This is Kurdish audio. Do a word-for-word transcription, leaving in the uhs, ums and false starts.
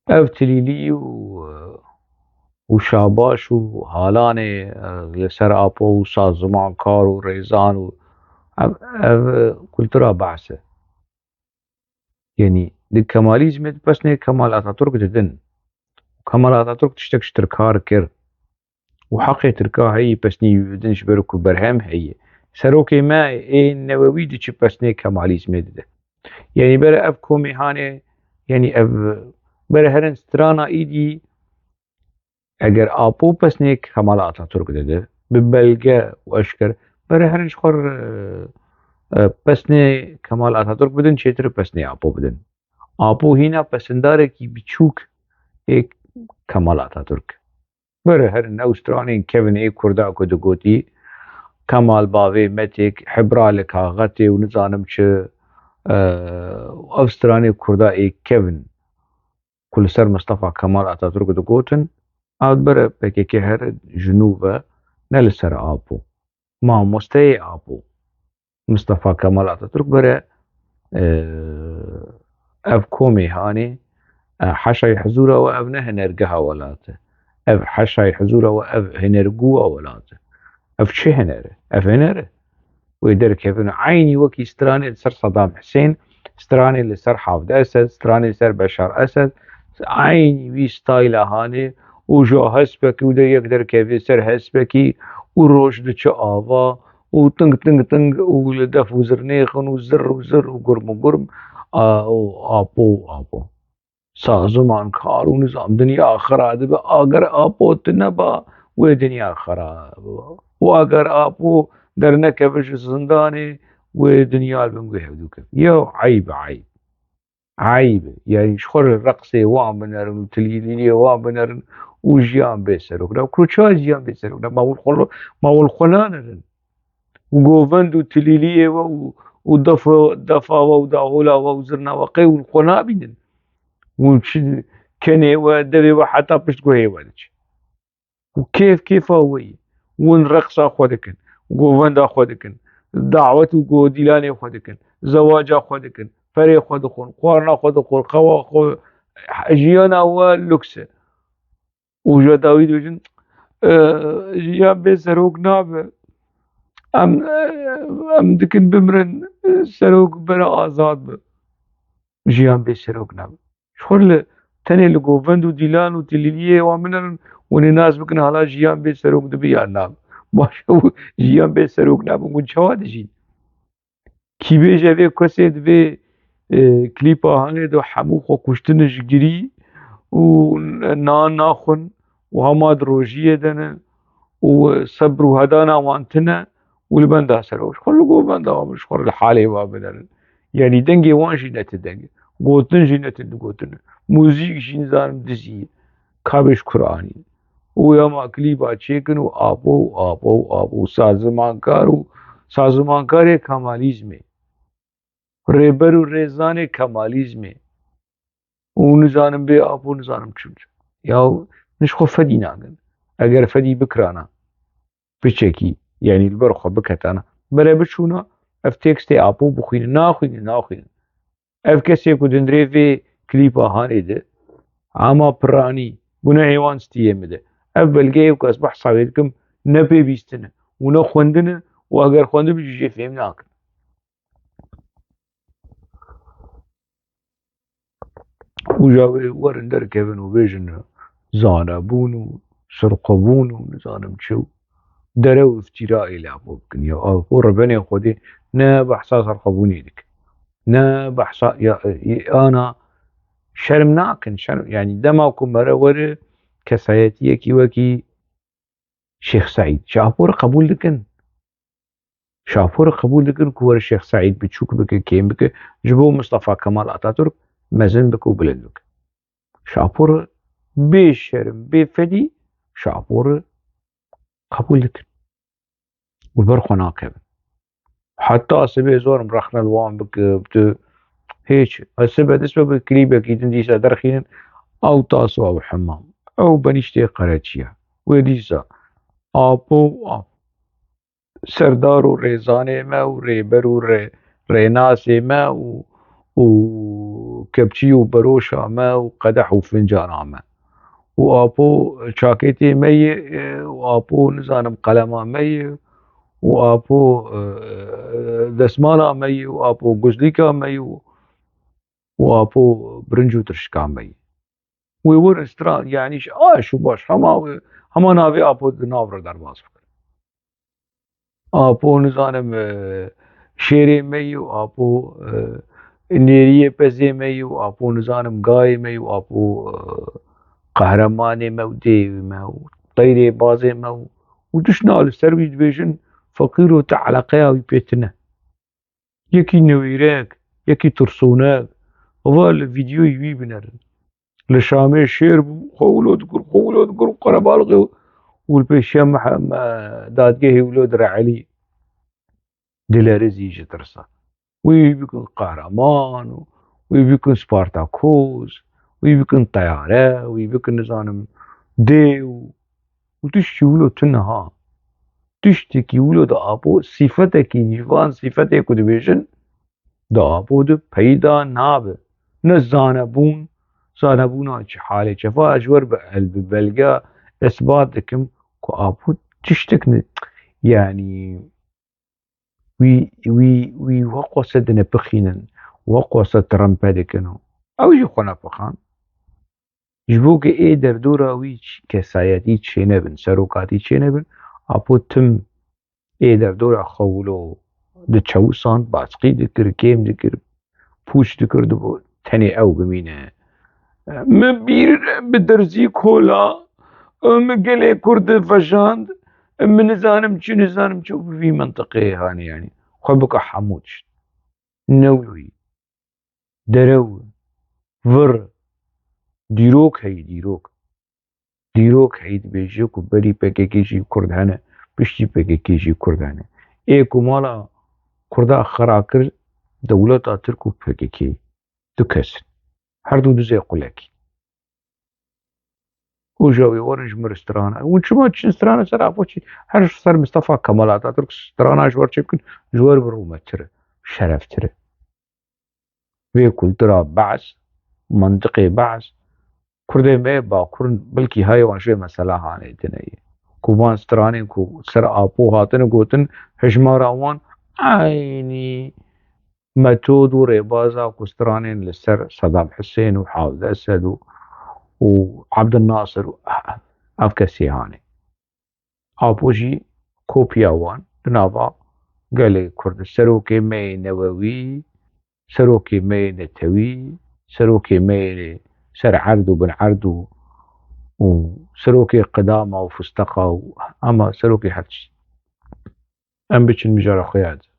Ev tilîlî û, û şabaş û halanê, e, li ser Apo û sazimankar û rêzan û ev, ev kultura behs e. Yanî di Kemalîzmê di pesnê Kemal Atatürk didin. Kemal Atatürk tiştek ji Tirka re kir. Û heqê Tirka heye pesnî wî bidin ji ber ku berhem heye. Serokê me ê newewî diçi pesnê Kemalîzmê dide. Yanî bere ev komê hanê, yanî ev bere herin strana îdî eger Apo pesnê Kemal Atatürk dide, bi belge û eşker, bere herin ji xwe re, e, pesnê Kemal Atatürk bidin, çêtir pesnê Apo bidin. Apo hîna pesindarekî biçûk ê Kemal Atatürk. Bere herin ew stranên kevin ê Kurda ku digotî, Kemal bavê metêk, hebra li kaxetê û nizanim çi, e, ev stranê Kurda ê kevin ku li ser Mistefa Kemal Atatürk digotin, ew bere P K K here ji nû ve ne li ser Apo. Mamosteyê Apo. Mistefa Kemal Atatürk bere, e, ev komê hanê, e, heşayê hizûra we ev ne hinergeha welat e. Ev heşayê hizûra we ev hinergûa welat e. Ev çi hiner e? Ev hiner e. Wê derkevin eynî wekî stranê li ser Saddam Husên, stranê li ser Hafid Esed, stranê li ser Beşar Esed, eynî wî stayla hanê û ji hespekî û de yek derkevê ser hespekî û roj diçe ava û ting ting ting û li def û zirnêxin û zir û zir û gurm û gurm, a, û apo û apo. Sazimankar û nizam dinya xira dibe, ager Apo tune ba, wê dinya xira bibe. Û ager Apo dernekeve ji zindanê, wê dinya li bin wê hevdû keve. Yew eyb e, eyb. Eyb e. Yanî ji xwe re reqsê wan binerin û tilîlîliyê wan binerin û jiyan bê serok ne. Ku çawa jiyan bê serok ne? Ma hûn xwe, ma hûn xwe nanerin. Û govend û tilîliyê we û, û defa, defa we û dahola we û zirna we qey hûn xwe nabînin? Hûn çi kenê we, devê we heta pişt guhê we diçe. Û kêf kêfa we ye. Hûn reqsa xwe dikin, govenda xwe dikin, dawet û godîlanê xwe dikin, zewaca xwe dikin, ferê xwe dixwin, xwarina xwe dixwin, xewa xwe, jiyana we luks e. Û ji dawî dibêjin, e, jiyan bê serok nabe. Em, e, em dikin bimrin, e, serok bere azad be. Jiyan bê serok nabe. Ji xwe li, tenê li govend û dîlan û tilîliyê wan binerin, hûn ê nas bikin hala jiyan bê serok dibe yan nabe. Baş e, jiyan bê serok nabe. Hûn çawa dijîn? Kî bêje vê kesê di vê, e, klîpa hanê de hemû xwe kuştine ji girî û nan naxwin û hema di rojiyê de ne û sebr û hedana wan tine û li benda ser wan. Ji xwe li govenda wan bin, ji xwe li halê wan binerin. Yanî dengê wan jî ne ti deng e. Gotin jî ne ti gotin e. Muzîk jî nizanim dizî ye. Ka bê ji kur anîn. Û ya ma klîba çêkin û apo û apo û apo û sazimankar û sazimankarê Kemalîzmê. Rêber û rêzanê Kemalîzmê. Û nizanim bê apo nizanim çi biçe. Ya min ji xwe fedî nakin. Eger fedî bikirana, biçekî, yanî li ber xwe biketana, bere biçûna, ev tekstê apo bixwînin. Naxwînin, naxwînin. Ev kesê ku di nirê vê klîpa hanê de, ama piranî, gunehê wan stiyê min de. Ev belgeyê ku ez behsa wê dikim, ne pê bîstin e û ne xwendin e û eger xwendibû jî jê fêm nakin. Û ja wê werin derkevin û bêjin zanebûn û serxwebûn û nizanim çi û dere û îftîra ê li Apo bikin. Ya Apo rebenê Xwedê ne behsa serxwebûnê dike. Ne behsa, ya, ya ana şerm nakin, şerm, yanî dema ku mere were kesayetiyekî wekî Şêx Seîd, ji Apo re qebûl dikin. Ji Apo re qebûl dikin ku were Şêx Seîd biçûk bike, kêm bike, ji bo Mistefa Kemal Atatürk mezin bike û bilind bike. Ji Apo re bê şerm, bê fedî, ji Apo re qebûl dikin. Û li ber xwe nakevin. Heta sibê zorim rexne li wan bike, tu hêç. Ez sibe dest be bi klîbekî din dîsa derxînin, ew tas û ew hemam. Ew benîştê qereçiya. Wê dîsa apo û ap. Serdar û rêzanê me û rêber û rê-, rênasê me û, û kepçî û beroşa me û qedeh û fincana me. Û apo çakêtê me ye, e, û apo nizanim qelema me ye, û apo, e, desmala me ye, û apo guzlîka me ye, û, û apo birinc û tirşika me ye. Wê werin stran, yanî ji aş û baş, hema wê, hema navê apo di nav re derbas bikin. Apo nizanim, e, şêrê me yî û apo, e, nêriyê pezê me yî û apo nizanim gayê me yî û apo, e, qehremanê me û dêwê me û teyrê bazê me û, û tiştna li ser wî dibêjin feqîro, te eleqeya wî pê tine. Yekî newêrek, yekî tirsonek, eva li vîdyoyê wî binerin. Li Şamê şêr bû, xwe wilo dikir, xwe wilo dikir û qerebalixê û li pêşiya mehe-, me-, dadgehê wilo direelî. Dilerizî ji tirsa. Wî bikin qehreman û wî bikin Spartakos, wî bikin teyare, wî bikin nizanim dê û, û tiştî wilo tune ha. Tiştekî wilo di apo, sîfetekî ji van sîfetê ku dibêjin, di apo de peyda nabe. Ne zanebûn, zanebûna çi halê çefa, ez ji wer bi el-, bi belge, isbat dikim ku apo tiştek ne, yanî wî, wî, wî wek wese dinepixînin, wek wese trempe dikin û ew jî xwe nepixan. Ji bo ku ê derdora wî ç-, kesayetî çênebin, serokatî çênebin, apo tim ê derdora xwe wilo diçewisand, baskî dikir, kêm dikir, pûç dikir, dibo tenê ew bimîne. Min bîr bi derzî kola, min gelê Kurd vejand, min nizanim çi, nizanim çi, bi vî mentiqê hanê, yanî xwe bike hemû tişt. Newloyî. Derew, vir, dîrok heyî, dîrok. Dîrok heyî dibêje ku berî P K K jî Kurd hene, piştî P K K jî Kurd hene. Ê ku mala Kurda xera kir, dewleta Tirk û P K K. Du kes in. Her du dizê qulekî. Û ji wê werin ji mir strana. Hûn çima çin strana ser apo çi? Her ser Mistefa Kemal Atatürk strana ji wer çêbikin, ji wer bi rûmettir e, şereftir e. Vê kultura behs, mentiqê behs, Kurdên me yê Bakur in, belkî hayê wan ji vê mesela hanê tune ye. Ku van stranên ku ser apo hatine gotin, hejmara wan eynî metod û rêbaza ku stranên li ser Sedam Hisên û Havd Esed û, û Abdul Nasir û ev kesê hanê. Apo jî kopiya wan di nava gelê Kurd, serokê me yê newewî, serokê me yê netewî, serokê me yê ser erd û bin erd û, û serokê qidama û fisteqa û hema serokê her tişt. Em biçin mijara xwe ya din.